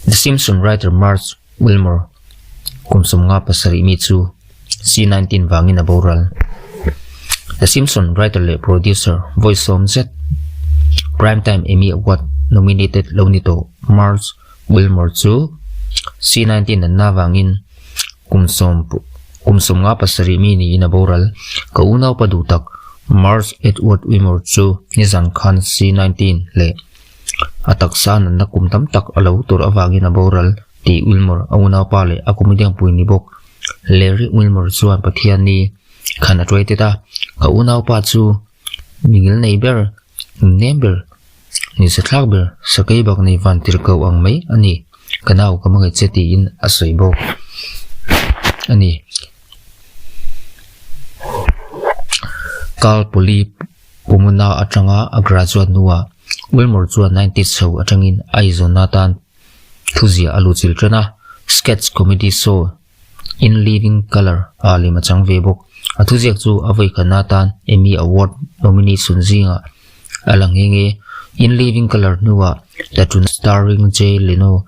The Simpsons writer Marge Wilmore kum 57 mi chu C-19 vangin a boral. The Simpsons writer leh producer vawi sawm zet Primetime Emmy Award nominated lo ni tawh Marge Wilmore chu C-19 natna vangin kum sawm kum 57 mi niin a boral. Ka unaupa duh tak Marge Edward Wilmore chu nizan khan C-19 leh A taksa natna kum tam tak a lo tur avangin a boral tih Wilmore a unaupa leh a comedian pui ni bawk Larry Wilmore chuan Pathianni khan a tuai tet a, Ka unaupa chu mi ngil nei ber, nunnem ber, nisa thlak ber, sakei bak nei van tir ko ang mai a ni, ka nau ka hmangaih che tiin a sawi bawk a ni. Cal Poly Pomona atanga a graduate hnuah Wilmore chuan nineties chho atangin a eizawnna atan thuziah a luhchilh tan a, sketch comedy show In Living Colour ah lem a chang ve bawk. A thuziak chu a vawikhatna atan Emmy Award nomination zingah a la nghe nghe. In Living Colour hnuah The Tonight Starring Jay Leno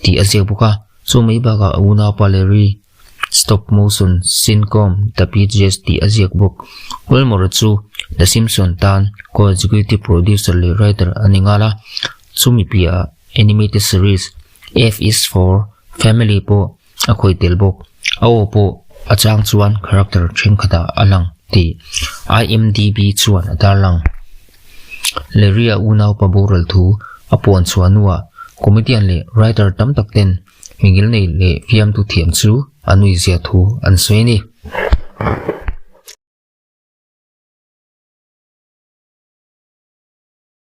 tih a ziak bawk a, chu mai bakah a unaupa Larry Stop motion sitcom The PJs tih a ziak bawk. Wilmore chu The Simpsons tan co-executive producer leh writer a ni nghal a, chumi piahah animated series F is for Family pawh a khawih tel bawk. A aw pawh a chang chuan character thenkhatah a lang tih IMDb chuan a tarlang. Larry-a unaupa boral thu a puan chhuah hnuah comedian leh writer tam tak ten Mingil nei leh fiamtu thiam chu a nuihzia thu an sawi a ni.